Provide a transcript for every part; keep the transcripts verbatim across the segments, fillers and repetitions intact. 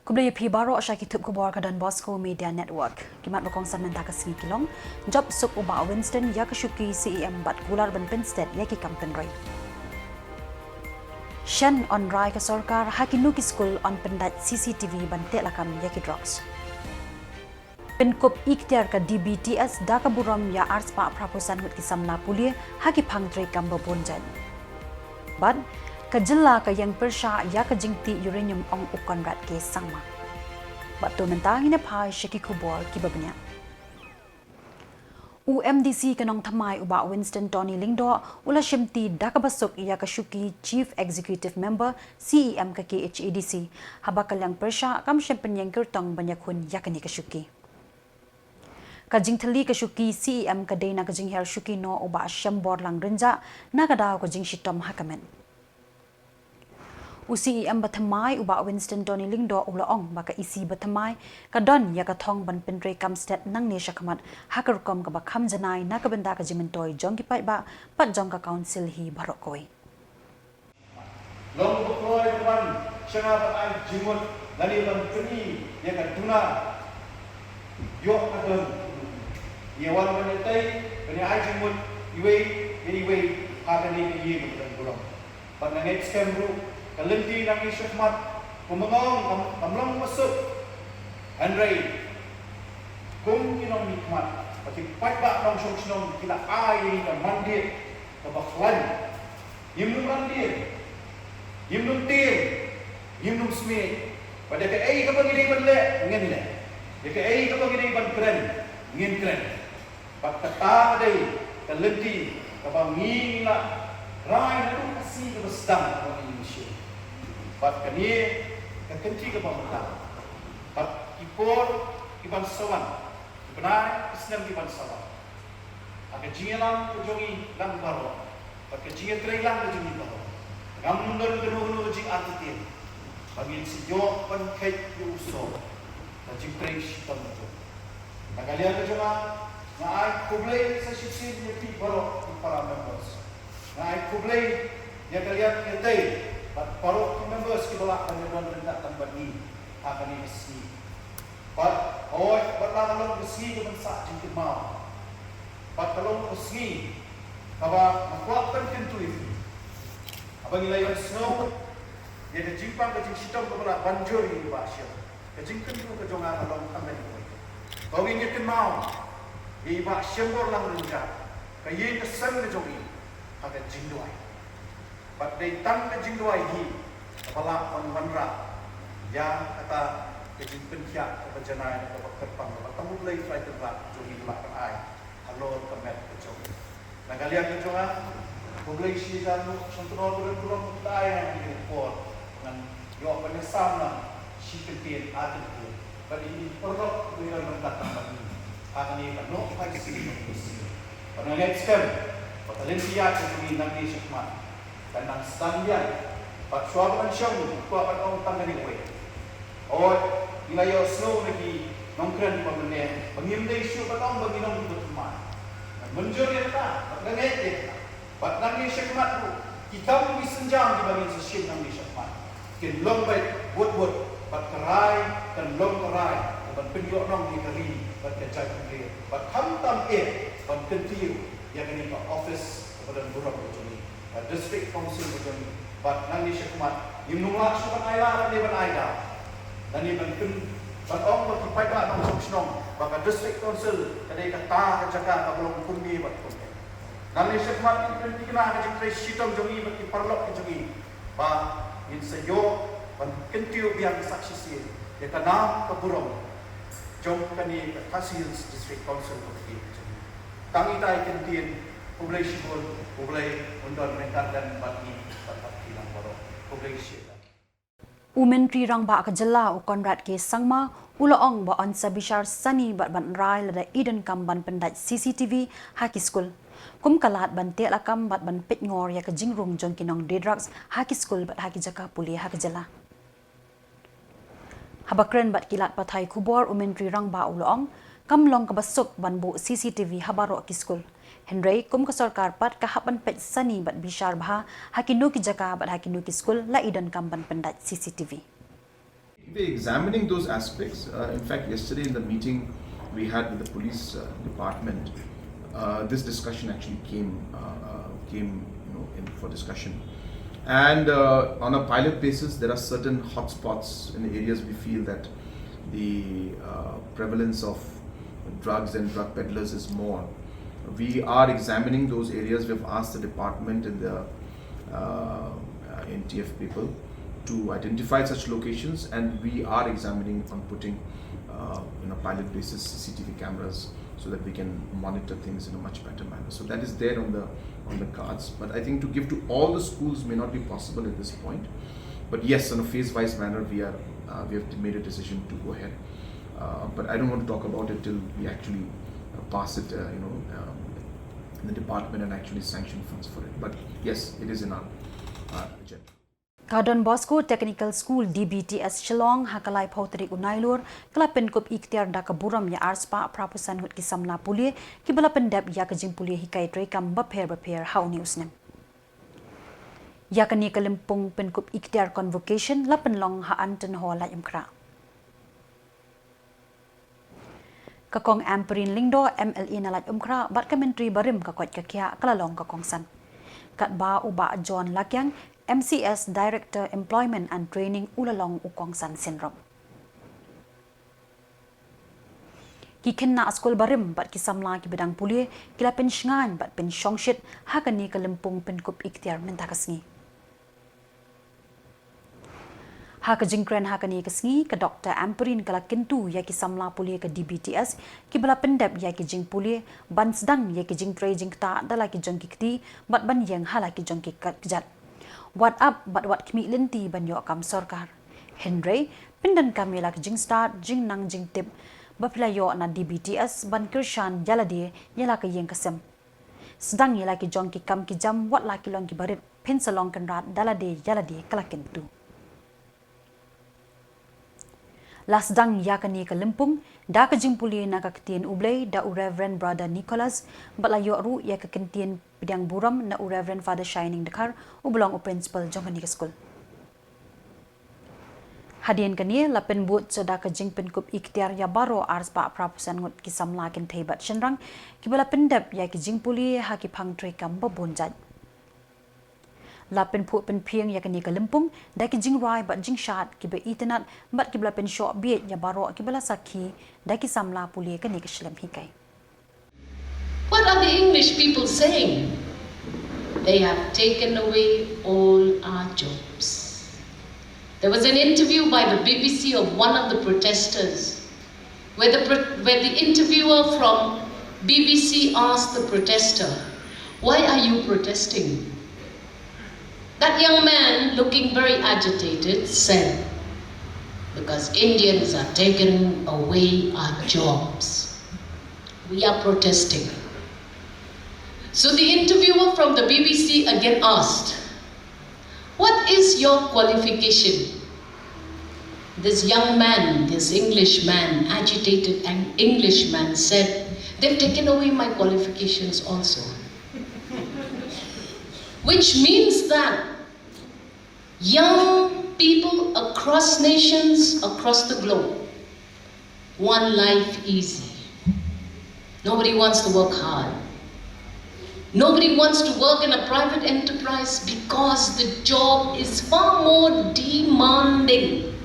Khublei ïa phi baroh sha ki thup khubor ka Don Bosco Media Network. Ki mat ba kongsan mynta ka sngi ki long: Jop suk u Bah Winston ïa ka shuki C E M bad kular ban pynstet ïa ki kam pynroi. Shen, yn rai ka sorkar ha kino ki skul yn pyndait C C T V ban teh lakam ïa ki drugs. Pynkup ikhtiar ka D B T S da ka burom ïa arspah phraphew san ngut ki samla pule ha ki phang treikam ba bun jait. Bad ka jylla ka ïeng pyrshah ïa ka jingtih uranium, ong u Conrad K Sangma. Bad to mynta ngin ïa phai sha ki khubor kiba bniah. U M D C ka Nongthymmai u Bah Winston Tony Lyngdoh u la shimti da kaba suk ïa ka shuki Chief Executive Member C E M ka K H A D C, haba ka liang pyrshah kam shym pynïeng kyrtong ban ïakhun ïa kane ka shuki. Ka jingthylli ka shuki C E M ka dei na ka jinghiar shuki noh u Bah Shemborlang Rynjah na ka daw ka jingshitom ha ka met. U C E M bathymmai u Bah Winston Tony Lyngdoh u la ong ba ka E C bathymmai ka don ïa ka thong ban pyntreikam stet nangne shakhmat ha ka rukom kaba kham janai na ka bynta ka jingmyntoi jong ki paidbah bad jong ka council hi baroh kawei. Long ba kloi ban wan sha nga ban ai jingmut lane ban pyni ïa ka duna. Ïoh ka don. Ïa wan ban ïatei ban ïa ai jingmut iwei ïa iwei ha kane ka ïing kaba don burom. Bad nga ngeit skhem ruh ka lynti nangne shakhmat, kumba nga ong, kam, kam long ba suk. Hynrei kum ki nongmihkhmat bad ki paidbah nongshong shnong ki la ai ïa ngi ka mandate kaba khlaiñ. Ngim nang randien, ngim nang tieng, ngim nang smiej. Bad ïa kaei kaba ngi dei ban leh, ngin leh. Ïa kaei kaba ngi dei ban kren, ngin kren. Bad kata ka dei ka lynti kaba ngi la rai naduh ka sngi kaba sdang kaba ngi ïeng sha. Bad kane ka kynti kaba mynta, bad ki por ki ban sa wan, ki bnai ki snem ki ban sa wan, ha ka jingïalam ka jong ngi lang baroh, bad ka jingïatreilang ka jong ngi baroh, ngam don kano kano ka jingartatien ba ngin sa ïoh ban kheit ïa u sor. Ka jingtrei shitom ka jong, na ka liang ka jong nga, nga ai khublei sa shisien ïa phi baroh ki para members. Nga ai khublei ïa ka liang ïatei bad baroh ki members kiba lah ban ïadon ryngkat tang bad ngi ha kane ka sngi. Bad hooid, bad la ka long ka sngi ka ban sah jingkynmaw, bad ka long ka sngi kaba nga kwah ban kyntu ïa phi, haba ngi la ïohsngew ïa ka jingpang ka jingshitom kaba la ban jur ïa i Bah Shem. Ka jingkyntu ka jong nga ka long tang kane kawei: to ngin ïa kynmaw ïa i Bah Shemborlang Rynjah, ka ïing ka sem ka jong i, ha ka jingduwai. Bad dei tang ka jingduwai hi kaba lah ban wanrah ïa kata ka jingpynkhiah kaba janai, kaba kyrpang, kaba tang U Blei Trai Kynrad jong ngi u lah ban ai halor ka met ka jong u. Na ka liang ka jong nga, khublei shihajar nguh sha U Trai, khublei khublei khublei ïa ngi por ngan ïoh ban ïasam lang shi kyntien ar kyntien bad ïa i paralok kiba don ryngkat tang bad ngi ha kane ka nohphai sngi. Bad nga ngeit skhem ba ka lynti ïaid ka jong ngi nangne shakhmat kan nang sdang biang. Bad shuwa ba ngan shong, kwah ban ong tang kane kawei: hooid, ngi la ïohsngew na ki nongkren kiba mynne ba ngim dei shuh ban ong ba ngi long kiba thymmai. Nga mynjur ïa kata bad nga ngeit ïa kata. Bad nangne shakhmat ruh, ki kam ki sienjam kiba ngin sa shim nangne shakhmat kin long beit bud bud, bad ka rai kan long ka rai kaban pynïoh noh ïa ka ri bad ka jaitbynriew, bad khamtam eh ban kyntiew ïa kane ka office kaba don burom ka jong ngi, ka District Council ka jong ngi. Bad nangne shakhmat ngim nang lah shuh ban ai lad lane ban ai daw, lane ban pyn, ban ong ba ki paidbah nongshong shnong ba ka District Council ka dei kata ka jaka kaba long kumne bad kumne. Nangne shakhmat ngin pynthikna ka jingtrei shitom jong ngi bad ki paralok ki jong ngi ba ngin sa ïoh ban kyntiew biang sah shisien ïa ka nam ka burom jong kane ka Khasi Hills District Council kaba ïeit ka jong ngi. Tang ita i kyntien, khublei shibun, U Blei un don ryngkat lem bad ngi bad bad phi lang baroh. Khublei shibun. U Myntri Rangbah ka jylla u Conrad K Sangma u la ong ba yn sa bishar sani bad ban rai lada i donkam ban pyndait C C T V ha ki skul, kum ka lad ban teh lakam bad ban peit ngor ïa ka jingrung jong ki nongdie drugs ha ki skul bad ha ki jaka pule ha ka jylla. Haba kren bad ki lad pathai khubor, u Myntri Rangbah u la ong kam long kaba suk ban buh C C T V ha baroh ki skul. Hynrei kum ka sorkar pat ka hap ban peit sani bad bishar bha ha kino ki jaka bad ha kino ki skul la i donkam ban pyndait C C T V. We're examining those aspects. Uh, in fact, yesterday in the meeting we had with the police uh, department, uh, this discussion actually came uh, uh, came you know in for discussion. And uh, on a pilot basis, there are certain hotspots in the areas we feel that the uh, prevalence of drugs and drug peddlers is more. We are examining those areas. We've asked the department and the uh, uh, N T F people to identify such locations, and we are examining on putting uh, you know pilot basis C C T V cameras so that we can monitor things in a much better manner. So that is there on the on the cards. But I think to give to all the schools may not be possible at this point. But yes, on a phase-wise manner, we are uh, we have made a decision to go ahead. Uh, but I don't want to talk about it till we actually uh, pass it, uh, you know, um, in the department and actually sanction funds for it. But yes, it is in our, our agenda. Ka Don Bosco Technical School D B T S Shillong ha ka laiphew tarik u Nailur ka la pynkup iktiar da ka burom ïa arspah phra phew san ngut ki samla pule kiba la pyndep ïa ka jingpule hikai treikam bapher bapher ha une u snem. Ïa kane ka lympung pynkup iktiar convocation la pynlong ha Anton Hall, Laitumkhrah. Ka Kong Ampareen Lyngdoh, M L A na Laitumkhrah, bad ka Myntri barim ka koit ka khiah ka la long ka kongsan. Katba u Bah John Lakiang, M C S, Director Employment and Training, u la long u kongsan synrop. Ki khynnah skul barim bad ki samla kiba dang pule ki la pynshngaiñ bad pynshongshit ha kane ka lympung pynkup iktiar mynta ka sngi. Ha ka jingkren ha kane ka sngi, ka Doktor Ampareen ka la kyntu ïa ki samla pule ka D B T S kiba la pyndep ïa ki jingpule ban sdang ïa ki jingtrei jingktah da la ki jong ki kti bad ban ïeng ha la ki jong ki kjat. Wat ap bad wat khmih lynti ban ïoh kam sorkar. Hynrei pyndonkam ïa la ki jingstad, jingnang jingtip ba phi la ïoh na D B T S ban kyrshan ïa lade ïa la ka ïing ka sem. Sdang ïa la ki jong ki kam ki jam wat la ki long kiba rit, phin sa long kynrad da lade ïa lade, ka la kyntu. La sdang ïa kane ka lympung da ka jingpule na ka ktien U Blei da u Reverend Brother Nicholas bad la ïoh ruh ïa ka kyntien pdiang burom na u Reverend Father Shining Dkhar uba long u principal jong kane ka skul. Hadien kane la pynbud sa da ka jingpynkup iktiar ïa baroh arspah phra phew san ngut ki samla kynthei bad shynrang kiba la pyndep ïa ki jingpule ha ki phang treikam ba bun jait. La pynphuh pynphieng ïa kane ka lympung da ki jingrwai bad jingshad kiba itynnad bad kiba la pynshoh bieit ïa baroh kiba la sakhi da ki samla pule kane ka shlem hikai. What are the English people saying? They have taken away all our jobs. There was an interview by the B B C of one of the protesters where the, pro- where the interviewer from B B C asked the protester, "Why are you protesting?" That young man, looking very agitated, said, "Because Indians are taking away our jobs. We are protesting." So the interviewer from the B B C again asked, "What is your qualification?" This young man, this Englishman, agitated Englishman, said, "They've taken away my qualifications also." Which means that young people across nations, across the globe, want life easy. Nobody wants to work hard. Nobody wants to work in a private enterprise because the job is far more demanding.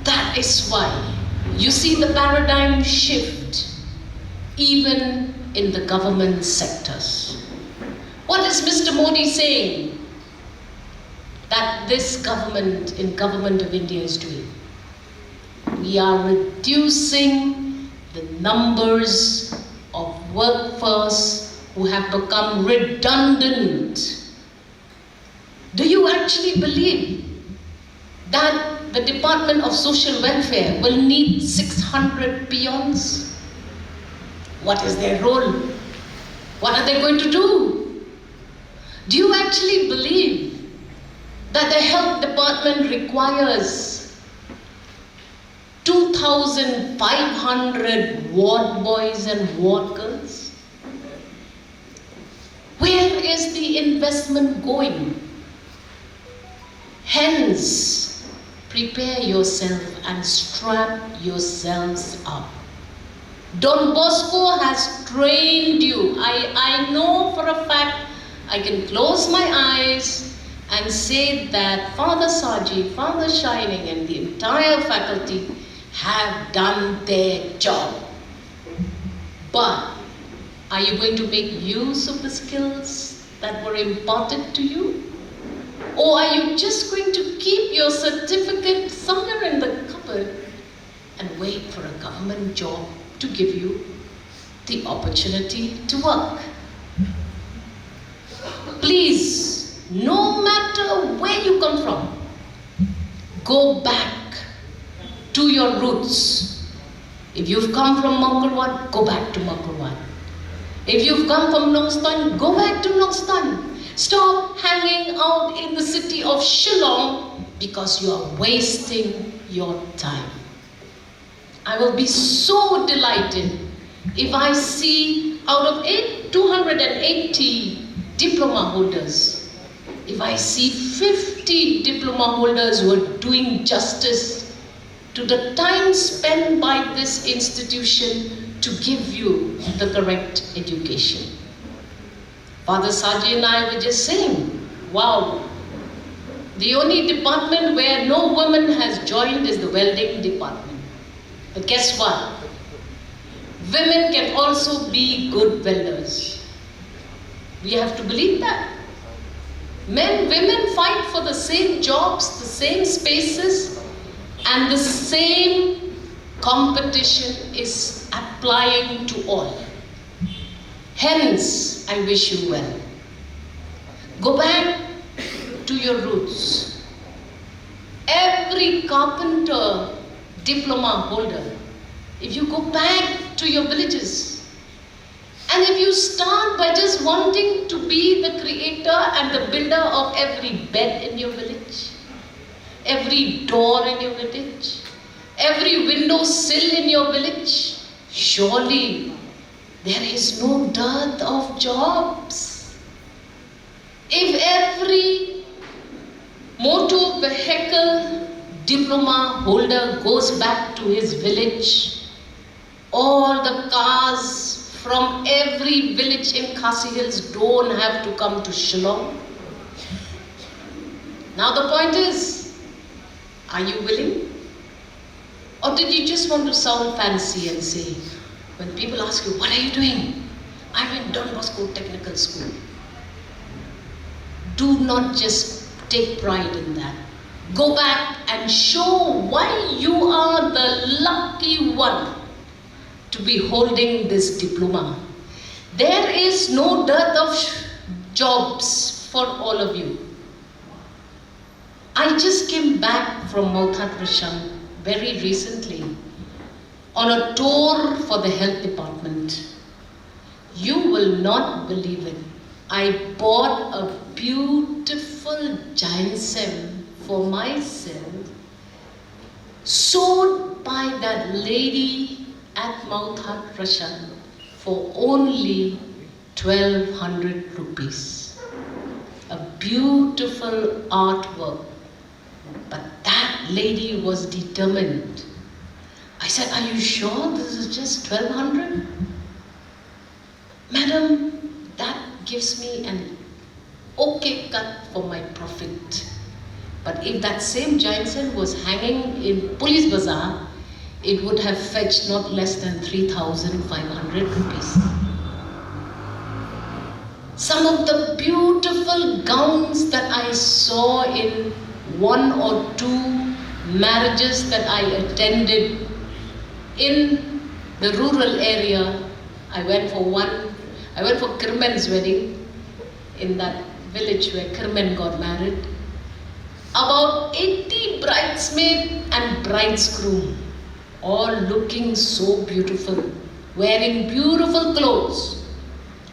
That is why you see the paradigm shift even in the government sectors. What is Mister Modi saying that this government in Government of India is doing? We are reducing the numbers of workforce who have become redundant. Do you actually believe that the Department of Social Welfare will need six hundred peons? What is their role? What are they going to do? Do you actually believe that the health department requires two thousand five hundred ward boys and ward girls? Where is the investment going? Hence, Prepare yourself and strap yourselves up. Don Bosco has trained you. I, I know for a fact, I can close my eyes and say that Father Saji, Father Shining, and the entire faculty have done their job. But are you going to make use of the skills that were imparted to you? Or are you just going to keep your certificate somewhere in the cupboard and wait for a government job to give you the opportunity to work? Please, no matter where you come from, go back to your roots. If you've come from Mawkyrwat, go back to Mawkyrwat. If you've come from Nongstoin, go back to Nongstoin. Stop hanging out in the city of Shillong because you are wasting your time. I will be so delighted if I see out of eight, two hundred and eighty diploma holders, if I see fifty diploma holders who are doing justice to the time spent by this institution to give you the correct education. Father Saji and I were just saying, wow, the only department where no woman has joined is the welding department. But guess what? Women can also be good welders. We have to believe that. Men, women fight for the same jobs, the same spaces, and the same competition is applying to all. Hence, I wish you well. Go back to your roots. Every carpenter diploma holder, if you go back to your villages, and if you start by just wanting to be the creator and the builder of every bed in your village, every door in your village, every window sill in your village, surely there is no dearth of jobs. If every motor vehicle diploma holder goes back to his village, all the cars from every village in Khasi Hills don't have to come to Shillong. Now the point is, are you willing? Or did you just want to sound fancy and say, when people ask you, "What are you doing?" "I'm in Don Bosco Technical School." Do not just take pride in that. Go back and show why you are the lucky one to be holding this diploma. There is no dearth of sh- jobs for all of you. I just came back from Mawthadraishan very recently on a tour for the health department. You will not believe it. I bought a beautiful ginseng for myself, sold by that lady at Mawthadraishan for only twelve hundred rupees. A beautiful artwork. But that lady was determined. I said, "Are you sure this is just twelve hundred?" "Madam, that gives me an okay cut for my profit. But if that same ginseng was hanging in Police Bazaar, it would have fetched not less than three thousand five hundred rupees." Some of the beautiful gowns that I saw in one or two marriages that I attended in the rural area. I went for one, I went for Kirman's wedding in that village where Kirman got married. About eighty bridesmaid and bridegroom, all looking so beautiful, wearing beautiful clothes.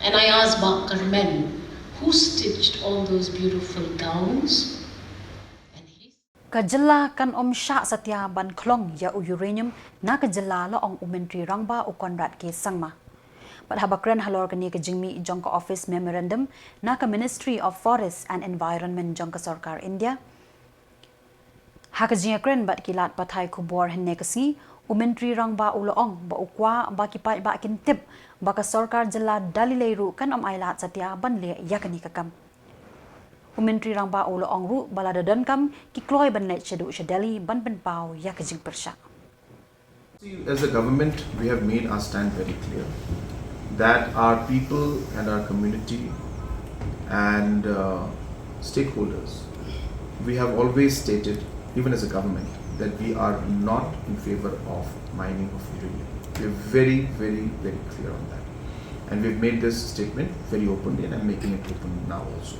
And I asked Bah Kirman, "Who stitched all those beautiful gowns?" And he Ka jylla kan ym shah satia ban khlong ïa u uranium na ka jylla, la ong u Myntri Rangbah u Conrad K Sangma. Bad haba kren halor kane ka jingmih jong ka office memorandum na ka Ministry of Forest and Environment jong ka Sorkar India, Ha ka jingïakren bad ki lad pathai khubor hynne ka sngi, u Myntri Rangbah u la ong ba u kwah ba ki paidbah kin tip ba ka sorkar jylla da lei lei ruh kan ym ailad satia ban leh ïa kane ka kam. U Myntri Rangbah u la ong ruh ba lada donkam ki kloi ban leit shaduh sha Delhi ban pynpaw ïa ka jingpyrshah. See, as a government, we have made our stand very clear that our people and our community and uh, stakeholders, we have always stated, even as a government, that we are not in favor of mining of uranium. We're very, very, very clear on that. And we've made this statement very openly, and I'm making it open now also.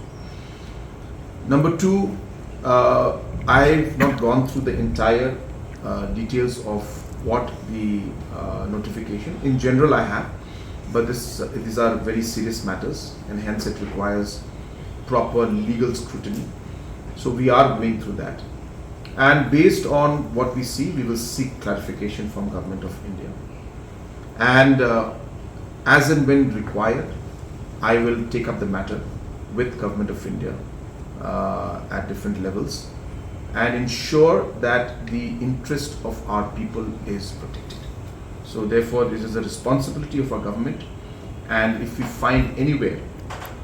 Number two, uh, I've not gone through the entire uh, details of what the uh, notification. In general, I have, but this, uh, these are very serious matters, and hence it requires proper legal scrutiny. So we are going through that. And based on what we see, we will seek clarification from Government of India. And uh, as and when required, I will take up the matter with Government of India uh, at different levels and ensure that the interest of our people is protected. So therefore, this is a responsibility of our government, and if we find anywhere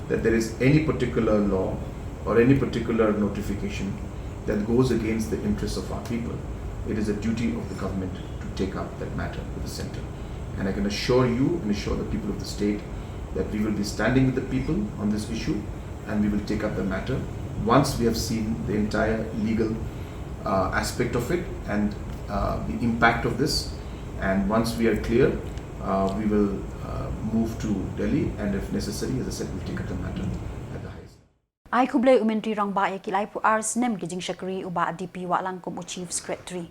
that there is any particular law or any particular notification that goes against the interests of our people, it is a duty of the government to take up that matter with the center. And I can assure you and assure the people of the state that we will be standing with the people on this issue, and we will take up the matter once we have seen the entire legal uh, aspect of it and uh, the impact of this. And once we are clear, uh, we will uh, move to Delhi, and if necessary, as I said, we'll take up the matter at the highest. Ai khublei u Myntri Rangbah ïa ki laiphew ar snem ki jingshakri u Bah D P Wahlang kum u Chief Secretary.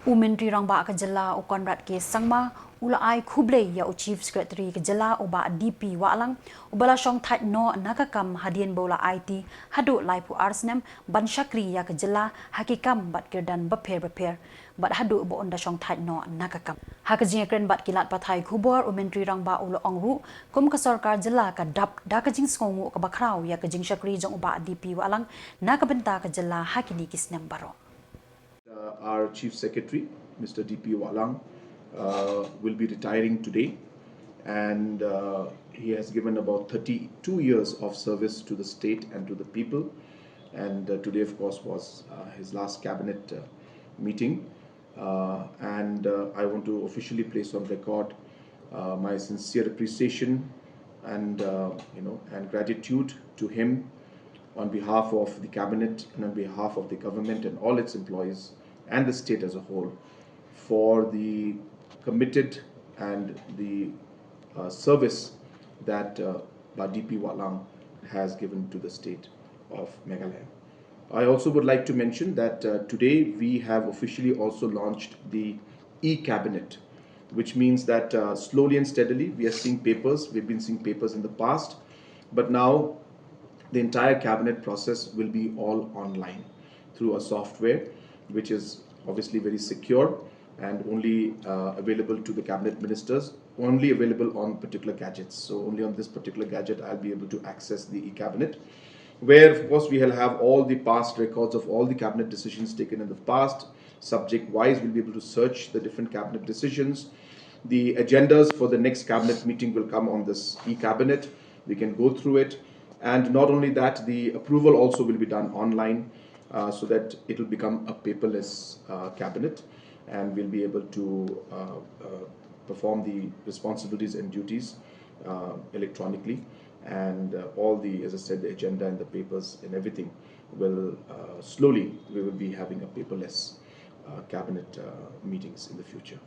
U Myntri Rangbah ka jylla u Conrad K Sangma u la ai khublei ïa u Chief Secretary ka jylla u Bah D P Wahlang uba la shong thait noh na ka kam hadien ba u la aiti haduh laiphew ar snem ban shakri ïa ka jylla ha ki kam bad kyrdan bapher bapher bad haduh ba un da shong thait noh na ka kam. Ha ka jingïakren bad ki lad pathai khubor, u Myntri Rangbah u la ong ruh kum ka sorkar jylla ka dap da ka jingsngewnguh kaba khraw ïa ka jingshakri jong u Bah D P Wahlang na ka bynta ka jylla ha kine ki snem baroh. Uh, our Chief Secretary, Mister D P Wahlang, uh, will be retiring today, and uh, he has given about thirty-two years of service to the state and to the people. And uh, today, of course, was uh, his last cabinet uh, meeting. Uh, and uh, I want to officially place on record uh, my sincere appreciation and uh, you know and gratitude to him on behalf of the cabinet and on behalf of the government and all its employees and the state as a whole for the committed and the uh, service that uh, Bah D P Wahlang has given to the state of Meghalaya. I also would like to mention that uh, today we have officially also launched the e-cabinet, which means that uh, slowly and steadily we are seeing papers. We've been seeing papers in the past, but now the entire cabinet process will be all online through a software which is obviously very secure and only uh, available to the cabinet ministers, only available on particular gadgets. So only on this particular gadget I'll be able to access the e-cabinet, where of course we'll have all the past records of all the cabinet decisions taken in the past. Subject wise, we'll be able to search the different cabinet decisions. The agendas for the next cabinet meeting will come on this e-cabinet. We can go through it. And not only that, the approval also will be done online uh, so that it will become a paperless uh, cabinet, and we'll be able to uh, uh, perform the responsibilities and duties uh, electronically, and uh, all the, as I said, the agenda and the papers and everything will uh, slowly, we will be having a paperless uh, cabinet uh, meetings in the future.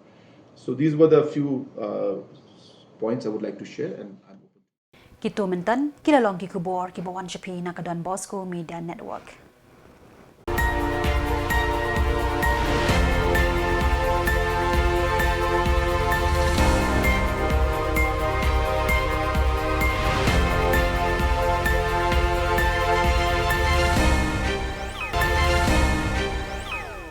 So these were the few uh, points I would like to share, and I'm open. Kito mynta ki la long ki khubor kiba wan sha phi na ka Don Bosco Media Network.